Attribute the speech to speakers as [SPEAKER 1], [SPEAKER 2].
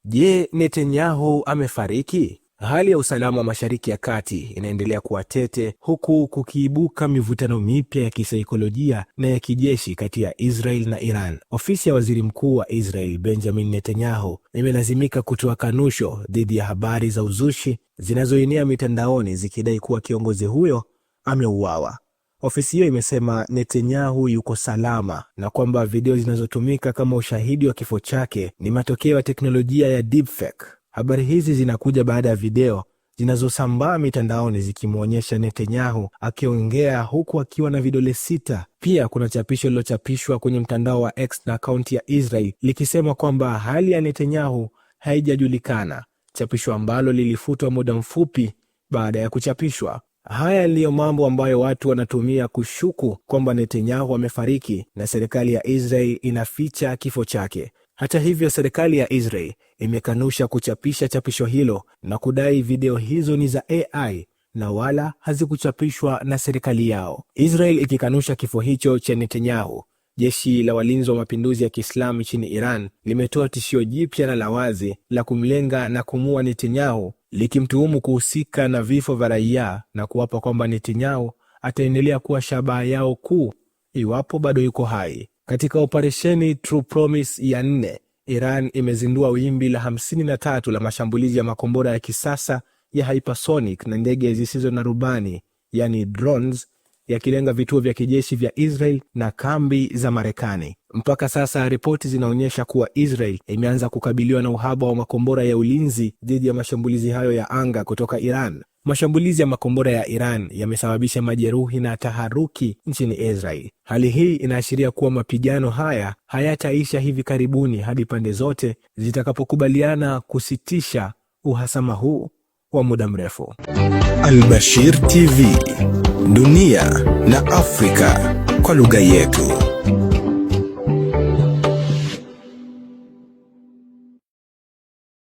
[SPEAKER 1] Je, Netanyahu amefariki? Hali ya usalama Mashariki ya Kati inaendelea kuwa tete huku kukiibuka mivutano mipya ya kisaikolojia na ya kijeshi kati ya Israel na Iran. Ofisi ya Waziri Mkuu wa Israel Benjamin Netanyahu imelazimika kutoa kanusho dhidi ya habari za uzushi zinazoenea mitandaoni zikidai kuwa kiongozi huyo ameuawa. Ofisi hiyo imesema Netanyahu yuko salama na kwamba video zinazotumika kama ushahidi wa kifo chake ni matokeo ya teknolojia ya deepfake. Habari hizi zinakuja baada ya video zinazosambaa mitandaoni zikimwonyesha Netanyahu akiongea huku akiwa na vidole sita. Pia kuna chapisho lililochapishwa kwenye mtandao wa X na akaunti ya Israel likisema kwamba hali ya Netanyahu haijajulikana, chapisho ambalo lilifutwa muda mfupi baada ya kuchapishwa. Haya ndiyo mambo ambayo watu wanatumia kushuku kwamba Netanyahu amefariki na serikali ya Israel inaficha kifo chake. Hata hivyo, serikali ya Israel imekanusha kuchapisha chapisho hilo na kudai video hizo ni za AI na wala hazikuchapishwa na serikali yao. Israel ikikanusha kifo hicho cha Netanyahu, jeshi la walinzi wa mapinduzi ya Kiislamu nchini Iran limetoa tishio jipya na la wazi la kumlenga na kumua Netanyahu, likimtuhumu kuhusika na vifo vya raia na kuapa kwamba Netanyahu ataendelea kuwa shabaha yao kuu iwapo bado yuko hai. Katika operesheni True Promise ya nne, Iran imezindua wimbi la 53 la mashambulizi ya makombora ya kisasa ya hypersonic na ndege zisizo na rubani, yani drones, yakilenga vituo vya kijeshi vya Israel na kambi za Marekani. Mpaka sasa ripoti zinaonyesha kuwa Israel imeanza kukabiliwa na uhaba wa makombora ya ulinzi dhidi ya mashambulizi hayo ya anga kutoka Iran. Mashambulizi ya makombora ya Iran yamesababisha majeruhi na taharuki nchini Israel. Hali hii inaashiria kuwa mapigano haya hayataisha hivi karibuni hadi pande zote zitakapokubaliana kusitisha uhasama huu wa muda mrefu.
[SPEAKER 2] Albashir TV, dunia na Afrika kwa lugha yetu.